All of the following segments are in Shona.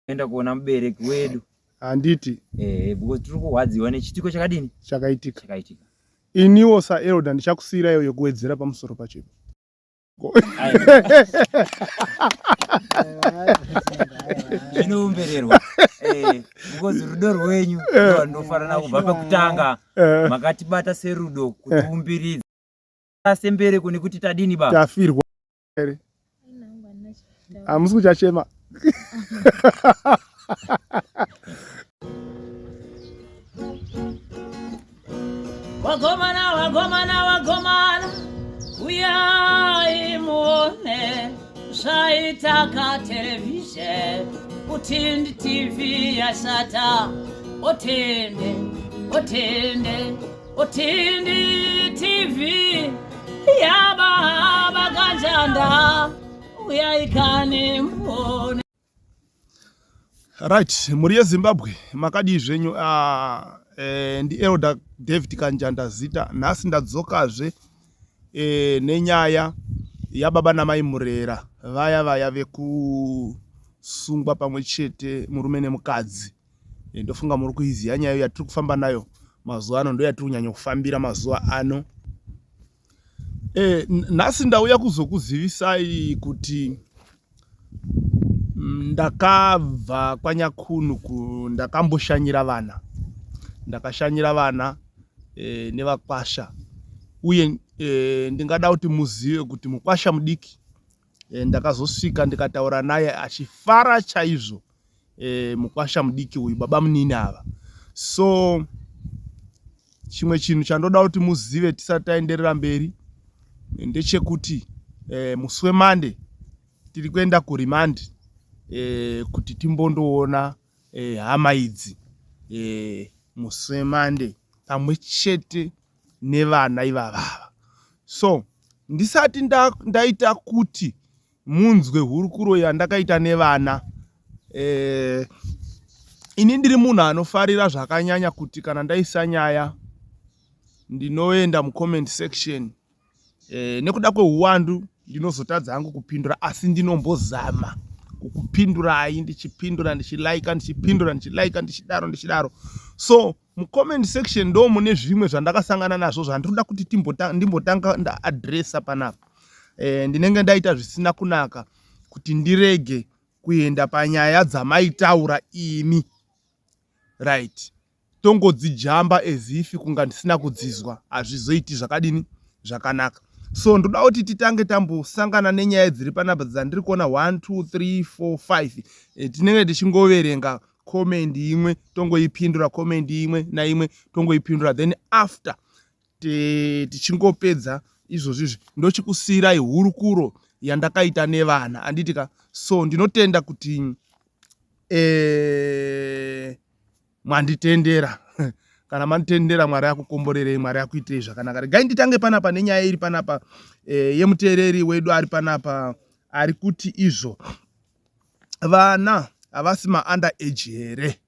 Enda kuona mubereki wedu. Handiti. Eh, because tiri kurwadziwa nechitiko chakadini? Chakaitika. Chakaitika. Iniwo saelder ndichakusiirayo yekuwedzera pamusoro pacho. Zvinoumbererwa. Eh, because rudo rwenyu eh. ndinofanira kubva pekutanga. Eh. Makatibata serudo kutiumbiridza sembereko nekuti tadini baba? Tafirwa. here hamusi kuchachema Wagomana, wagomana, wagomana, uyai muone zvaitaka televhizheni utindi TV yashata otende otende Utindi TV yababa kanjanda uyaikani muone. Right, mhuri yeZimbabwe makadii zvenyu? Uh, eh, ndi Elder David Kanjanda zita. Nhasi ndadzokazve eh, nenyaya yababa namai Murera vaya vaya vekusungwa pamwe chete murume nemukadzi. Eh, ndofunga muri kuiziva nyaya yatiri kufamba nayo mazuva ano ndo yatiri kunyanya kufambira mazuva ano e, nhasi ndauya kuzokuzivisai kuti mm, ndakabva kwanyakunu ndakamboshanyira vana ndakashanyira vana e, nevakwasha uye e, ndingada kuti muzive kuti mukwasha mudiki e, ndakazosvika ndikataura naye achifara chaizvo e, mukwasha mudiki uyu baba munini ava so chimwe chinhu chandoda kuti muzive tisati taenderera mberi ndechekuti e, musi wemande tiri kuenda kuremand e, kuti timbondoona e, hama idzi e, musi wemande pamwe chete nevana ivavava so ndisati ndaita nda kuti munzwe hurukuro yandakaita nevana eh, ini ndiri munhu anofarira zvakanyanya kuti kana ndaisa nyaya ndinoenda mucomment section eh, nekuda kwehuwandu ndinozotadza hangu kupindura asi ndinombozama kukupindurai ndichipindura ndichilaika ndichipindura ndichilaika ndichidaro ndichidaro so mucomment section ndo mune zvimwe zvandakasangana nazvo zvandinoda kuti ndimbotanga ndaadressa panapa e, ndinenge ndaita zvisina kunaka kuti ndirege kuenda panyaya dzamaitaura imi right tongodzijamba as if kunga ndisina kudzizwa hazvizoiti zvakadini zvakanaka so ndoda kuti titange tambosangana nenyaya dziri panapa dzandiri kuona 1 2 3 4 5 e, tinenge tichingoverenga comment imwe tongoipindura comment imwe naimwe tongoipindura then after tichingopedza izvozvi izvi ndochikusiirai hurukuro yandakaita nevana handiti ka so ndinotenda kuti eh, mwanditendera kana manditendera mwari akukomborerei mwari akuitirei zvakanaka regai nditange panapa nenyaya iri panapa e, yemuteereri wedu ari panapa ari kuti izvo vana havasi maunder age here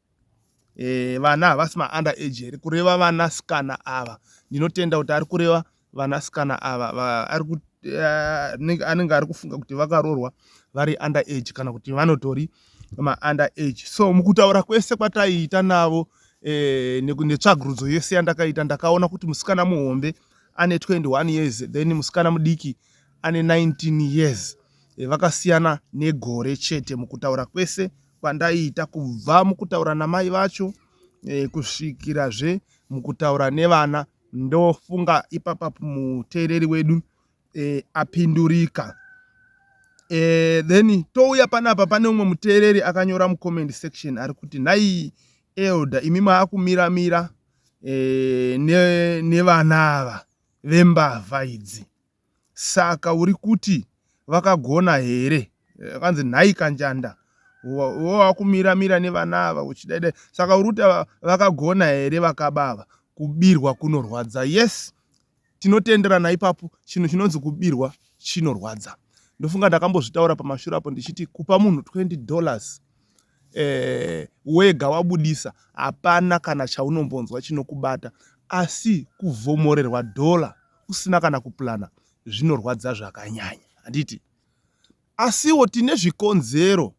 e, vana havasi maunder age here kureva vanasikana ava ndinotenda kuti ari kureva vanasikana ava va, ari eh, anenge ari kufunga kuti vakaroorwa vari under age kana kuti vanotori maunder age so mukutaura kwese kwataiita navo eh, netsvagurudzo yese yandakaita ndakaona kuti musikana muhombe ane 21 years then musikana mudiki ane 19 years eh, vakasiyana negore chete mukutaura kwese kwandaiita kubva mukutaura namai vacho eh, kusvikirazve mukutaura nevana ndofunga ipapa muteereri wedu e, apindurika e, then touya panapa pane umwe muteereri akanyora mucomment section ari kuti nhai elder imi maakumiramira e, nevana ava vembavha idzi Saka uri kuti vakagona here? Akanzi nhai Kanjanda wakumira mira nevana ava uchidaidai saka uri kuti vakagona here vakaba ava? Kubirwa kunorwadza. Yes, tinotenderana ipapo. Chinhu chinonzi kubirwa chinorwadza. Ndofunga ndakambozvitaura pamashure apo ndichiti kupa munhu 20 dollars eh, wega wabudisa hapana kana chaunombonzwa chinokubata, asi kuvhomorerwa dollar usina kana kuplana zvinorwadza zvakanyanya handiti? Asiwo tine zvikonzero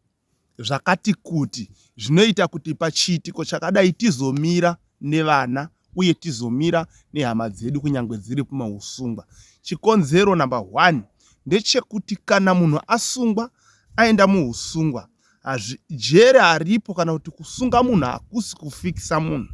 zvakati kuti zvinoita kuti pachiitiko chakadai tizomira nevana uye tizomira nehama dzedu kunyange dziri kumausungwa. Chikonzero number one ndechekuti kana munhu asungwa aenda muusungwa jere haripo kana kuti kusunga munhu hakusi kufikisa munhu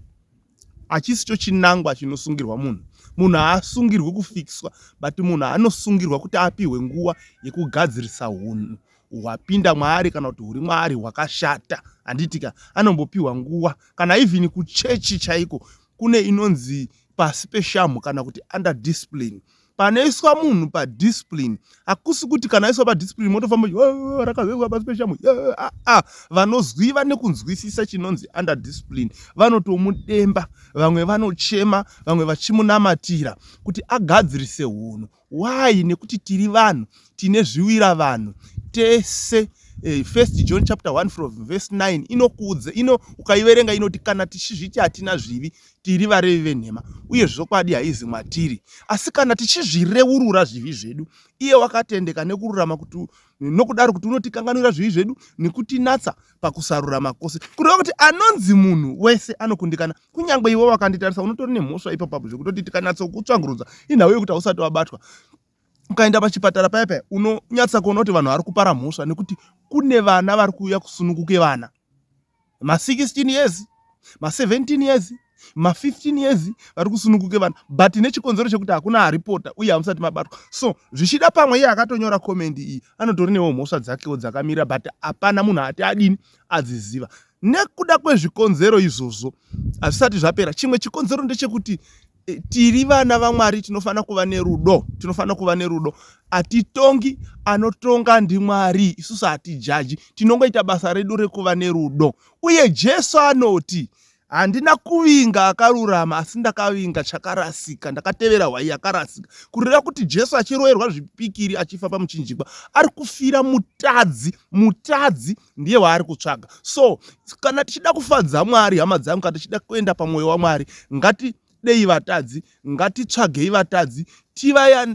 hachisi cho chinangwa chinosungirwa munhu munhu haasungirwi kufikiswa but munhu anosungirwa kuti apihwe nguva yekugadzirisa hunhu hwapinda mwaari kana kuti huri mwaari hwakashata handitika anombopiwa nguva kana even kuchechi chaiko kune inonzi pasi peshamhu kana kuti under discipline panoiswa munhu padiscipline hakusi kuti kana aiswa padiscipline motofamba oh, rakazoiswa pasi peshamhu ah, ah. Vanozwiva nekunzwisisa chinonzi under discipline vanotomudemba vamwe vanochema vamwe vachimunamatira kuti agadzirise hunhu Why? Nekuti tiri vanhu tine zviwira vanhu tese. Eh, First John chapter 1 from verse 9 inokuudza ino ukaiverenga inoti kana tichizviti hatina zvivi tiri varevi venhema uye zvokwadi haizi mwatiri asi kana tichizvireurura zvivi zvedu iye wakatendeka nekururama kuti nokudaro kuti unotikanganwira zvivi zvedu nekutinatsa pakusarurama kwose kureva kuti anonzi munhu wese anokundikana kunyange iwe wakanditarisa unotori nemhosva ipapapo zvekutoti tikanatsokutsvangurudza inhau yekuti hausati wabatwa ukaenda pachipatara paya paya unonyatsa kuona kuti vanhu vari kupara mhosva nekuti kune vana vari kuuya kusununguke vana ma16 years ma17 years ma15 years vari kusununguke vana but nechikonzero chekuti hakuna aripota uye hamusati mabatwa so zvichida pamwe iye akatonyora comment iyi anotori newo mhosva dzakewo dzakamira but hapana munhu ati adini adziziva nekuda kwezvikonzero izvozvo hazvisati zvapera chimwe chikonzero ndechekuti eh, tiri vana vamwari tinofanira kuva nerudo tinofanira kuva nerudo hatitongi anotonga ndimwari isusu hatijaji tinongoita basa redu rekuva nerudo uye jesu anoti Handina kuvinga akarurama asi ndakavinga chakarasika, ndakatevera hwai yakarasika. Kureva kuti Jesu achiroverwa zvipikiri achifa pamuchinjikwa ari kufira mutadzi, mutadzi ndiye waari kutsvaga. So kana tichida kufadza Mwari, hama dzangu, kana tichida kuenda pamwoyo waMwari, ngatidei vatadzi, ngatitsvagei vatadzi,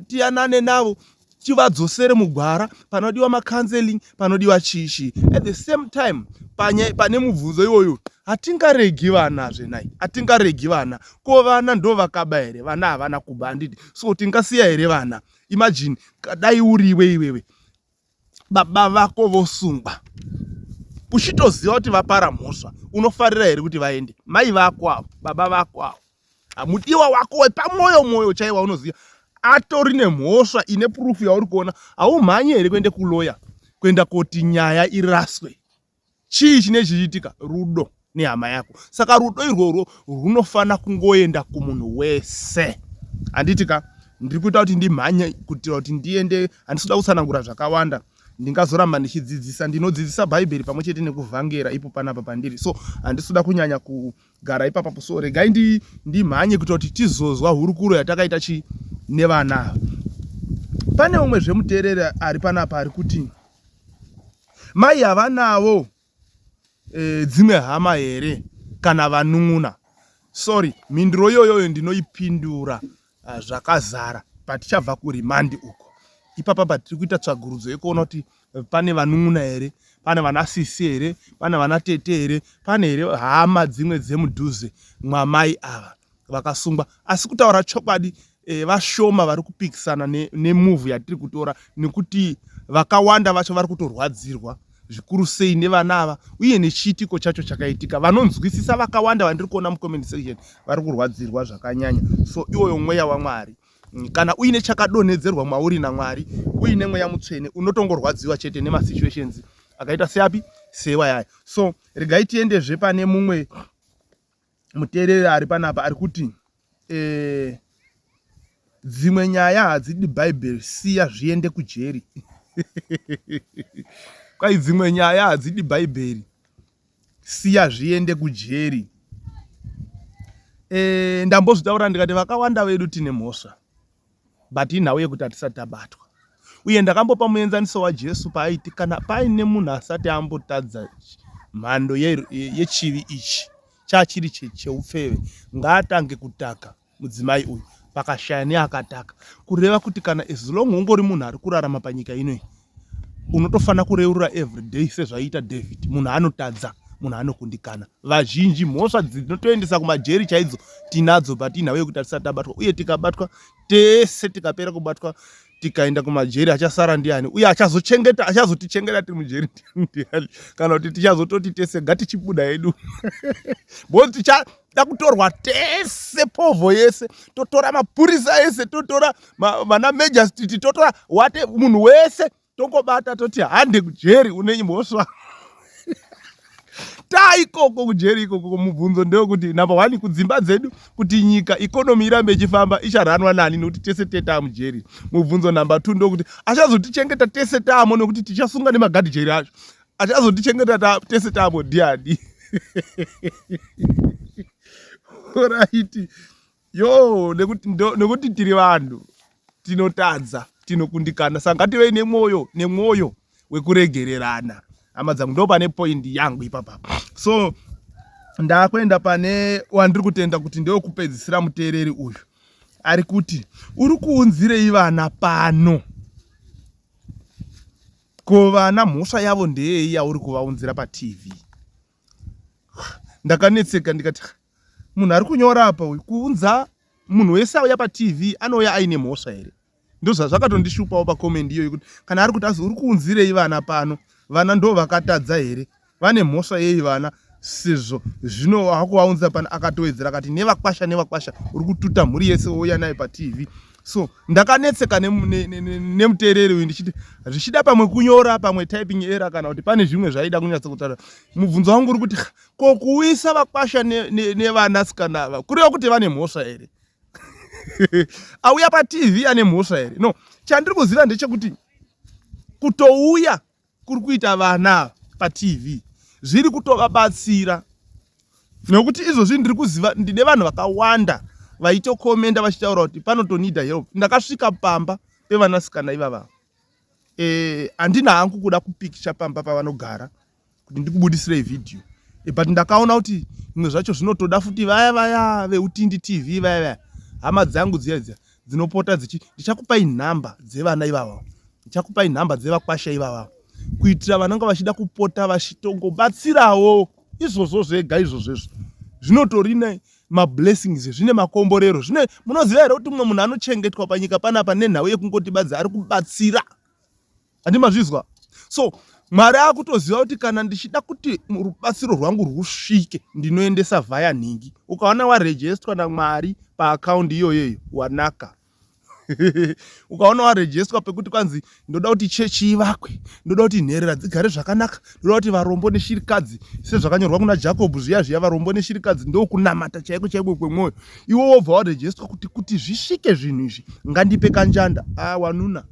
tiyanane navo, tivadzosere mugwara panodiwa macounseling panodiwa chii chii at the same time panye, pane mubvunzo iwoyo hatingaregi vana zvenai hatingaregi vana ko vana ndo vakaba here vana havana kuba handiti so tingasiya here vana imagine dai uriwe iwewe baba vako vosungwa uchitoziva kuti vapara mhosva unofarira here kuti vaende mai vako avo baba vako avo mudiwa wako wepamwoyo mwoyo chaiwo waunoziva atori nemhosva ine purufu yauri kuona haumhanyi here kuende kuloya kuenda koti nyaya iraswe chii chine chichiitika rudo nehama yako saka rudo irworwo rwunofana kungoenda kumunhu wese handiti ka ndiri kuita kuti ndimhanye kuitira kuti ndiende handisi kuda kutsanangura zvakawanda ndingazoramba ndichidzidzisa ndinodzidzisa bhaibheri pamwe chete nekuvhangera ipo panapa pandiri so handisi kuda kunyanya ku gara ipapapo so regai ndimhanye kuitira kuti tizozwa hurukuro yatakaita chi nevana ava pane umwe zvemuteereri ari panapa ari kuti mai havanavo e, dzimwe hama here kana vanun'una sorry mhinduro iyoyoyo ndinoipindura ah, zvakazara patichabva kurimandi uko ipapa patiri kuita tsvagurudzo yekuona kuti eh, pane vanun'una here pane vana sisi here pane vana tete here pane here hama dzimwe dzemudhuze mwamai ava vakasungwa asi kutaura chokwadi e, vashoma vari kupikisana nemuvhu ne yatiri kutora nekuti vakawanda vacho vari kutorwadzirwa zvikuru sei nevana ava uye nechiitiko chacho chakaitika vanonzwisisa vakawanda vandiri kuona mucomment section vari kurwadzirwa zvakanyanya so iwoyo mweya wamwari mm, kana uine chakadonhedzerwa mauri namwari uine mweya mutsvene unotongorwadziwa chete nemasituations akaita seapi sewayaya so regai tiendezve pane mumwe muteereri ari panapa ari kuti eh, dzimwe nyaya hadzidi bhaibheri siya zviende kujeri kwai dzimwe nyaya hadzidi bhaibheri siya zviende kujeri e, ndambozvitaura ndikati vakawanda vedu tine mhosva but inhau yekuti hatisati tabatwa uye ndakambopa muenzaniso wajesu paaiti kana paine munhu asati ambotadza mhando yechivi ichi chachiri cheupfeve ngaatange kutaka mudzimai uyu pakashaya neakataka kureva kuti kana as long ungori munhu ari kurarama panyika inoyi Unotofanira kureurura everyday sezvaiita David. Munhu anotadza, munhu anokundikana. Vazhinji mhosva dzinotoendesa kumajeri chaidzo tinadzo, but inhau yekuti hatisati tabatwa, uye tikabatwa tese tikapera kubatwa tikaenda kumajeri achasara ndiani uye achazochengeta achazotichengeta tiri mujeri ndiani kana kuti tichazototi tese ngatichibuda hedu because tichada kutorwa tese povho yese totora mapurisa ese totora vana major street totora wate munhu wese tongobata toti hande kujeri une mhosva taikoko kujeri ikoko mubvunzo ndewekuti number one kudzimba dzedu kuti nyika ikonomi irambe ichifamba icharanwa nani nekuti tese tetaa mujeri mubvunzo number two ndokuti achazotichengeta tese taamo nekuti tichasunga nemagadhi jeri acho achazotichengeta tese taamo ndiani oraiti yo nekuti nekuti tiri vanhu tinotadza tinokundikana saka ngativei nemwoyo nemwoyo wekuregererana hama dzangu ndo pane point yangu ipapa so ndakuenda pane wandiri kutenda kuti ndewekupedzisira muteereri uyu ari kuti uri kuunzirei vana pano ko vana mhosva yavo ndeyei yauri kuvaunzira patv ndakanetseka ndikati munhu ari kunyora apa uyu kuunza munhu wese auya patv anouya aine mhosva here ndozvazvakatondishupawo pakomendi iyoyo kuti kana ari kuti azi uri kuunzirei vana pano vana ndo vakatadza here vane mhosva yei vana sezvo zvino akuvaunza pano akatowedzera akati nevakwasha nevakwasha uri kututa mhuri yese wouya nayo patv so ndakanetseka nemuteereri uyu ndichiti zvichida pamwe kunyora pamwe typing error kana kuti pane zvimwe zvaida kunyatsa kutaura mubvunzo wangu uri kuti ko kuuyisa vakwasha nevanasikana ava kureva kuti vane mhosva here auya patv ane mhosva here no chandiri kuziva ndechekuti kutouya kuri kuita vana patv zviri kutovabatsira nekuti izvozvi ndiri kuziva ndine vanhu vakawanda vaitokomenda vachitaura kuti panotonida help ndakasvika pamba pevanasikana ivava eh, handina hangu kuda kupikicha pamba pavanogara kuti ndikubudisirei vhidhiyo e, but ndakaona kuti zvimwe zvacho zvinotoda futi vaya vaya veutindi tv vaya vaya hama dzangu dziya dziya dzinopota dzichi ndichakupai nhamba dzevana ivava ndichakupai nhamba dzevakwasha ivava kuitira vanenge vachida kupota vachitongobatsirawo izvozvo zvega izvozvo izvo zvinotori mablessings zvine makomborero zvine munoziva here kuti mumwe munhu anochengetwa panyika panapa nenhau yekungoti badzi ari kubatsira handi mazvizwa so mwari akutoziva kuti kana ndichida kuti rubatsiro rwangu rwusvike ndinoendesa vhaya nhingi ukaona warejestwa namwari paakaundi iyoyoyo wanaka ukaona warejestwa pekuti kwanzi ndoda kuti chechi ivakwe ndoda kuti nherera dzigare zvakanaka ndoda kuti varombo neshirikadzi sezvakanyorwa kuna jakobho zviya zviya varombo neshirikadzi ndokunamata chaiko chaiko kwemwoyo iwe wobva warejestwa kuti kuti zvisvike zvinhu izvi ngandipe kanjanda ah, wanuna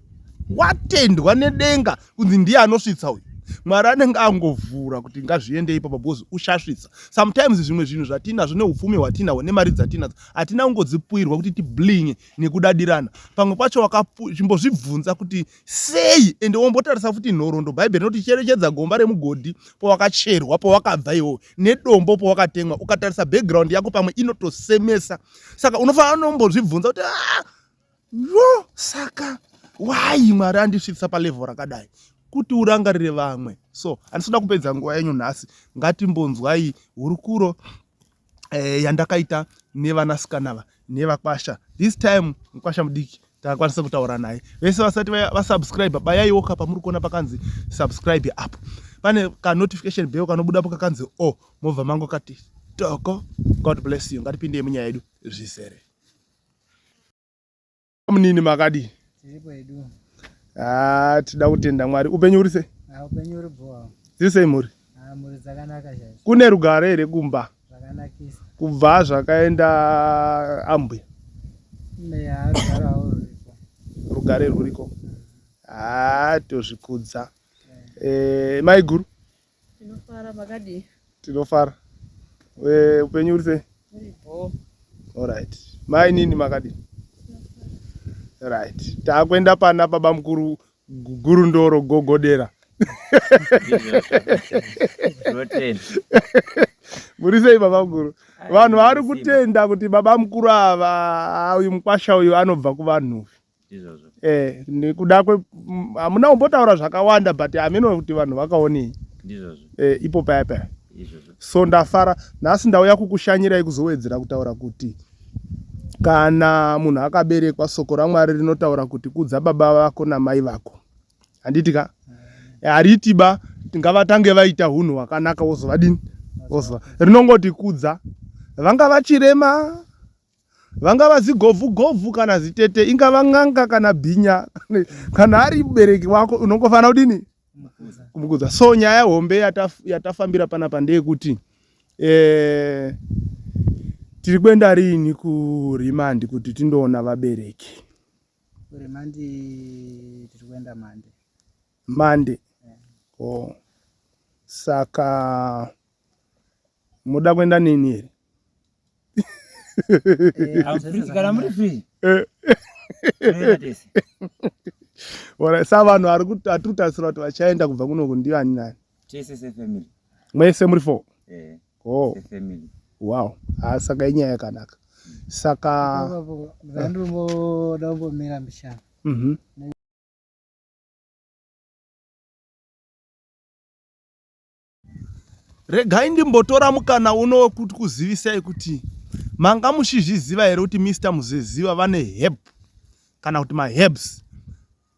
watendwa nedenga kunzi ndiye anosvitsa uyu mwari anenge angovhura kuti ngazviende ipapo because uchasvitsa sometimes zvimwe zvinhu zvatinazvo neupfumi hwatinahwo nemari dzatinadzo hatina kungodzipuirwa kuti tiblinye nekudadirana pamwe pacho wakachimbozvibvunza kuti sei ende wombotarisa futi nhoroondo bhaibheri rinoti cherechedza gomba remugodhi pawakacherwa pawakabva iwowe nedombo pawakatemwa ukatarisa background yako pamwe inotosemesa saka unofanira unombozvibvunza kuti ah, yo saka why mwari andisvitsa palevel rakadai kuti urangarire vamwe so handisida kupedza nguva yenyu nhasi ngatimbonzwai hurukuro eh, yandakaita nevanasikana va nevakwasha this time mukwasha mudiki takakwanisa kutaura naye vese vasati vasubscribe bayaiwo ka pamuri kuona pakanzi subscribe apo pane kanotification bell kanobudapo kakanzi o oh, mobva mango kati toko god bless you ngatipindei munyaya yedu zvizere Munini makadii? Tiripo hedu. Ah, tida kutenda Mwari. Upenyu uri sei? Ah, upenyu uri bhowa. Dziri sei mhuri? Ah, mhuri dzakanaka chaizvo. Kune rugare here kumba? Zvakanakisa. Kubva zvakaenda ambuya. Ne, rugare hawo ruriko. Rugare ruriko. Ah, tozvikudza. Eh, maiguru. Tinofara makadii? Tinofara. Eh, upenyu uri sei? Uri bho. Alright. Mai nini makadii? Right. Takuenda pana baba mukuru Gurundoro Gogodera. Muri sei baba mukuru? Vanhu vari kutenda kuti baba mukuru ava uyu mukwasha uyu anobva kuvanhu. Ndizvozvo. Eh, nekuda kwe hamuna kumbotaura zvakawanda but hameno kuti vanhu vakaonei. Ndizvozvo. Eh, ipo paya paya. Izvozvo. So ndafara nhasi ndauya kukushanyirai kuzowedzera kutaura kuti kana munhu akaberekwa soko raMwari rinotaura kuti kudza baba vako namai vako. Handiti ka? Hariti ba ngavatange vaita hunhu hwakanaka wozovadini? Wozova. Rinongoti kudza. Vanga vachirema vangava zigobvu gobvu kana zitete ingava n'anga kana bhinya kana ari mubereki wako unongofanira kudini kumukudza so nyaya hombe yatafambira yata panapa ndeyekuti eh, tiri kuenda riini kurimandi kuti tindoona vabereki kurimandi tiri kuenda mande mande yeah. Oh. Saka muda kuenda neni here eh, kana muri free eh. Ora sa vanhu vari atiri kutarisira kuti vachaenda kubva kunoku ndiani nani tese sefamily mwese muri four eh, oh. sefamily wow ah, saka inyaya yakanaka saka ndandimboda kumbomira mbichana mm -hmm. Regai ndimbotora mukana uno wekuti kuzivisai kuti manga muchizviziva here kuti Mr Muzeziva vane herb kana kuti maherbs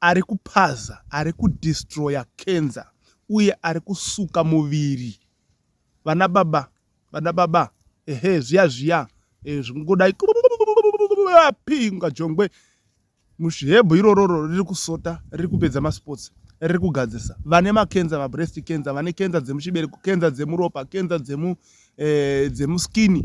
ari kupaza, ari kudestroya cancer uye ari kusuka muviri. Vana baba, vana baba, ehe zviya zviya eh, zvingodai pinga jongwe Mushihebhu irororo riri kusota, riri kupedza masports, riri kugadzirisa vane makenza, mabreast cancer, vane kenza dzemuchibereko, kenza dzemuropa, kenza dzemu eh, dzemuskini,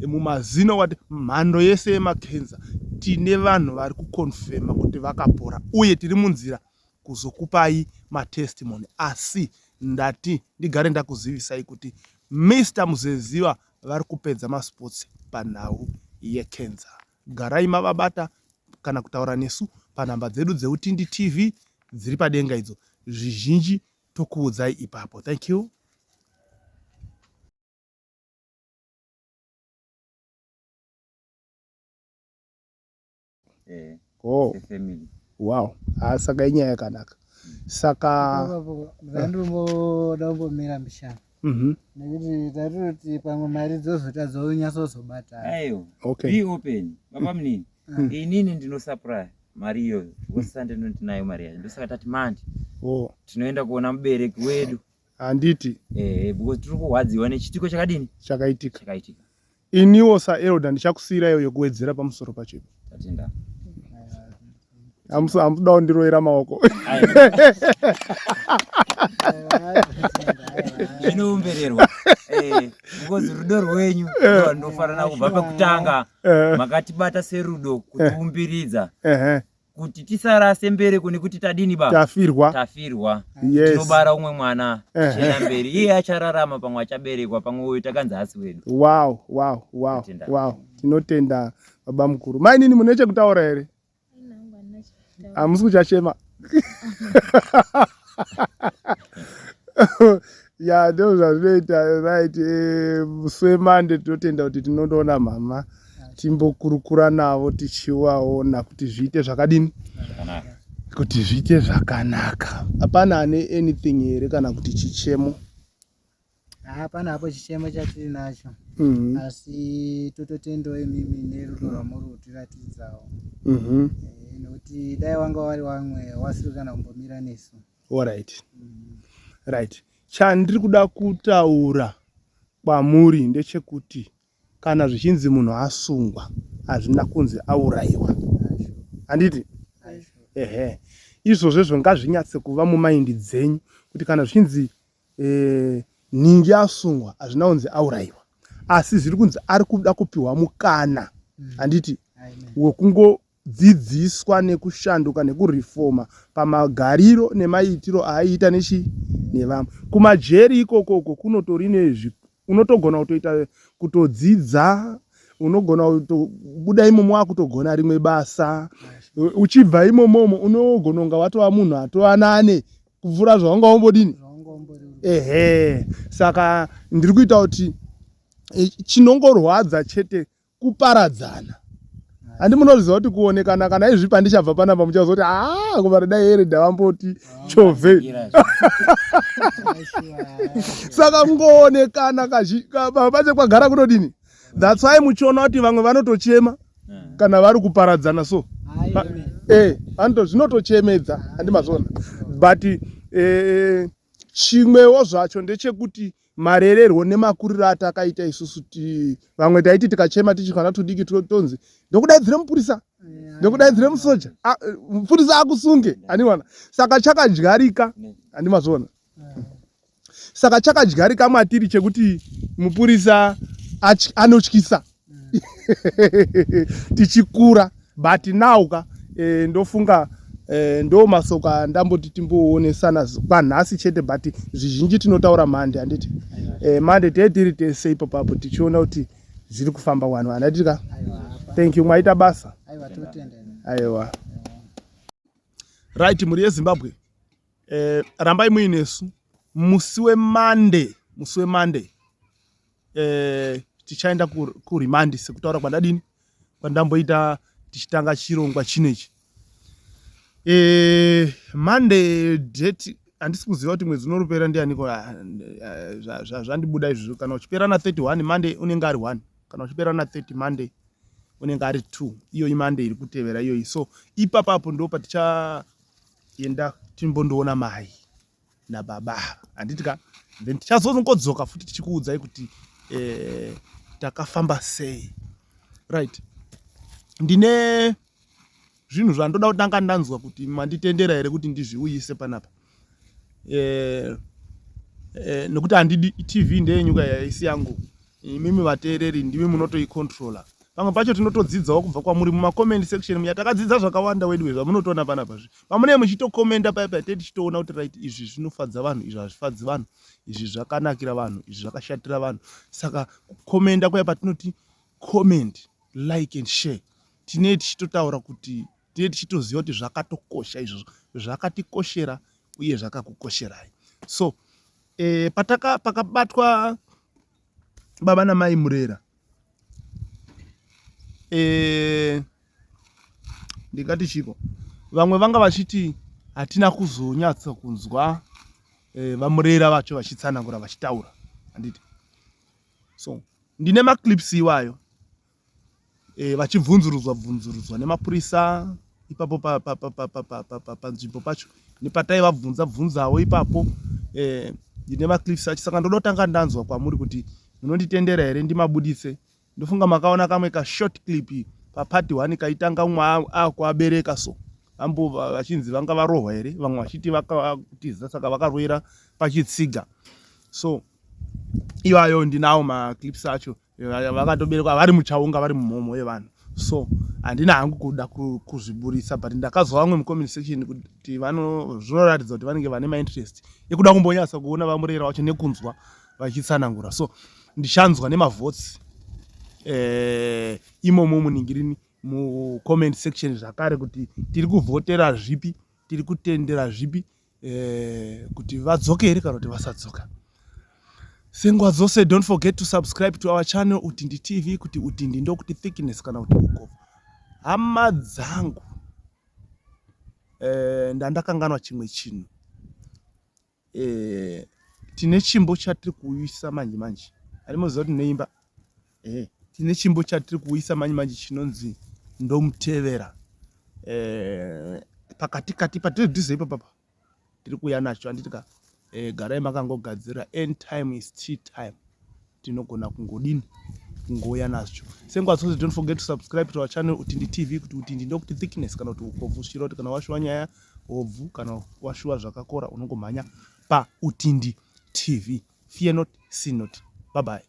mumazino, wati mhando yese yemakenza. Tine vanhu vari kuconfirma kuti vakapora uye tiri munzira kuzokupai matestimony, asi ndati ndigare ndakuzivisai kuti Mister Muzeziva vari kupedza masports panhau yekenza. Garai mavabata kana kutaura nesu panhamba dzedu dzeUtindi TV dziri padenga idzo. Zvizhinji tokuudzai ipapo. Thank you. Eh, Oh. sefamily. Wow. Ah, saka inyaya yakanaka. Saka Ndandimboda kumbomira mbichana. Mhm. Nekuti tatoti pamwe mari dzozotadza kunyatsozobatana. Aiwa. Okay. Be open. Baba munini. Inini ndinosupply mari iyoyo. Because Sunday ndinayo mari yacho. Ndosaka tati manje Oh, tinoenda kuona mubereki wedu. handiti Eh, because tiri kurwadziwa nechitiko chakadini? chakaitika. Chakaitika. Iniwo saelder ndichakusiiraiwo yekuwedzera pamusoro pacho. Tatenda. Hamusi hamuda kundirovera maoko. Zvinoumbererwa. Eh, because rudo rwenyu ndinofanira kubva pekutanga Eh. makatibata serudo kutiumbiridza. Ehe. kuti tisarase mbereko nekuti tadini ba tafirwa tafirwa yes. tinobara umwe mwana Eh. tichienda mberi iye achararama pamwe achaberekwa pamwe uyu takanzi haasi wedu wow wow wow Tinotenda. wow tinotenda baba mukuru mainini mune chekutaura here hamusi kuchachema ya ndo zvazvinoita right eh, musi wemande tinotenda kuti tinondoona mhama timbokurukura navo tichivaona kuti zviite zvakadini kuti zviite zvakanaka hapana ane anything here kana kuti chichemo hapana hapo chichemo chatinacho mm -hmm. asi tototendawo imimi nerudo rwamuri kutiratidzawo mm -hmm. eh, nekuti dai wanga wari wamwe wasiri kana kumbomira nesu Alright. Right. Chandiri kuda kutaura kwamuri ndechekuti kana zvichinzi munhu asungwa hazvina kunzi aurayiwa. Handiti? Ehe. Izvozvo izvo ngazvinyatse kuva mumaindi dzenyu kuti kana zvichinzi eh, nhingi asungwa hazvina kunzi aurayiwa. Asi zviri kunzi ari kuda kupiwa mukana. Handiti? Wekungo dzidziswa nekushanduka nekurifoma pamagariro nemaitiro aaiita nechi nevamwe kumajeri ikoko uko kunotori nezvi unotogona kutoita kutodzidza unogona kutobuda imomo wakutogona rimwe basa uchibva imomomo unogona kunga watova munhu atova nane kupfuura zvawanga wambodini ehe saka ndiri kuita kuti eh, chinongorwadza chete kuparadzana Handi munoziva kuti kuonekana kana izvi pandichabva panapa muchazoti haa kuva dai here ndavamboti chovhe. Saka kungoonekana pache kwagara kunodini? That's why muchiona kuti vamwe vanotochema kana vari kuparadzana so. Eh, anoto zvinotochemedza handi mazvona. But eh, chimwewo zvacho ndechekuti marererwo nemakuriro atakaita isusu ti vamwe taiti tikachema tichikwana tudiki tonzi ndokudaidzire mupurisa ndokudaidzire musoja mupurisa akusunge aniwana saka chakadyarika handi mazviona saka chakadyarika matiri chekuti mupurisa anotyisa tichikura but now ka e, ndofunga e, ndo masoko andamboti timboonesana kwanhasi chete but zvizhinji tinotaura mande handiti e, mande tee tiri tese ipo papo tichiona kuti zviri kufamba wani handiti ka thank you mwaita basa aiwa right mhuri yezimbabwe eh, rambai muinesu musi wemande musi wemande eh, tichaenda kuremand sekutaura kwandadini kwandamboita tichitanga chirongwa chinechi eh, monday date handisi kuziva kuti mwedzi unorupera ndianiko ah, eh, zvandibuda izvozvo kana uchipera na 31 monday unenge ari 1 kana uchipera na 30 monday unenge ari 2 iyoyi monday iri kutevera iyoyi so ipapapo ndo patichaenda timbondoona mai nababa handiti ka then tichazongodzoka futi tichikuudzai kuti eh, takafamba sei right ndine zvinhu zvandoda kutanga ndanzwa kuti manditendera here kuti ndizviuyise panapa eh, eh, nokuti handidi tv ndeyenyuka yaisi yangu imimi vateereri ndimi munotoicontrola pamwe pacho tinotodzidzawo kubva kwamuri mumacomment section muya takadzidza zvakawanda weduwe zvamunotoona panapa zvi pamunee muchitokomenda paya paya tee tichitoona kuti right izvi zvinofadza vanhu izvi hazvifadzi vanhu izvi zvakanakira vanhu izvi zvakashatira vanhu saka kukomenda kuya patinoti comment like and share tinee tichitotaura kuti tinee tichitoziva kuti zvakatokosha izvozvo zvakatikoshera uye zvakakukosherai so e, pataka pakabatwa baba namai Murera e, ndingati chiko vamwe vanga vachiti hatina kuzonyatsa kunzwa e, vamurera vacho vachitsanangura vachitaura handiti so ndine maclips iwayo e, vachibvunzurudzwa bvunzurudzwa nemapurisa ipapo panzvimbo pacho nepataivabvunza bvunzawo ipapo e, ndine maclips acho saka ndoda kutanga ndanzwa kwamuri kuti munonditendera here ndimabudise ndofunga makaona kamwe kashort clip papart one kaitanga umwe akuabereka so ambo vachinzi vanga varohwa here vamwe vachiti vakatiza saka vakarwera pachitsiga so iwayo ndinawo maclips acho vakatoberekwa vari muchaunga vari mumhomho yevanhu so handina hangu kuda kuzviburitsa but ndakazwa vamwe mucomment section kuti zvinoratidza kuti vanenge vane mainterest ekuda kumbonyatsa kuona vamurera wacho nekunzwa vachitsanangura so ndichanzwa nemavotes eh, imomo muningirini mucomment section zvakare kuti tiri kuvhotera zvipi tiri kutendera zvipi eh, kuti vadzoke here kana kuti vasadzoka senguva dzose don't forget to subscribe to our channel utindi tv kuti utindi ndokuti thickness kana kuti ukobvu hama dzangu eh, ndandakanganwa chimwe chinhu eh, tine chimbo chatiri kuuyisa manje manje animoziva kuti tinoimba eh, tine chimbo chatiri kuuyisa manje manje chinonzi ndomutevera eh, pakati kati patiri dhuze ipapapa tiri kuuya nacho handiti ka eh, garai makangogadzira end time is tea time tinogona kungodini kungouya nacho senguva dzose don't forget to subscribe to our channel utindi tv kuti utindi ndokuti thickness kana kuti ukobvu svikira kuti kana washuwa nyaya hobvu kana washuwa zvakakora unongomhanya pautindi tv fear not see not bye bye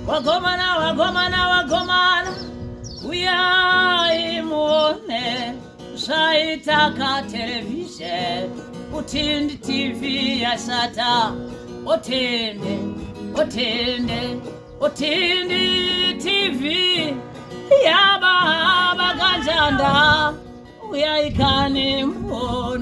Wagomana, wagomana, wagomana, uyai muone zvaitaka television utindi tv yashata otende otende otindi tv yababa kanjanda uyai kani muone.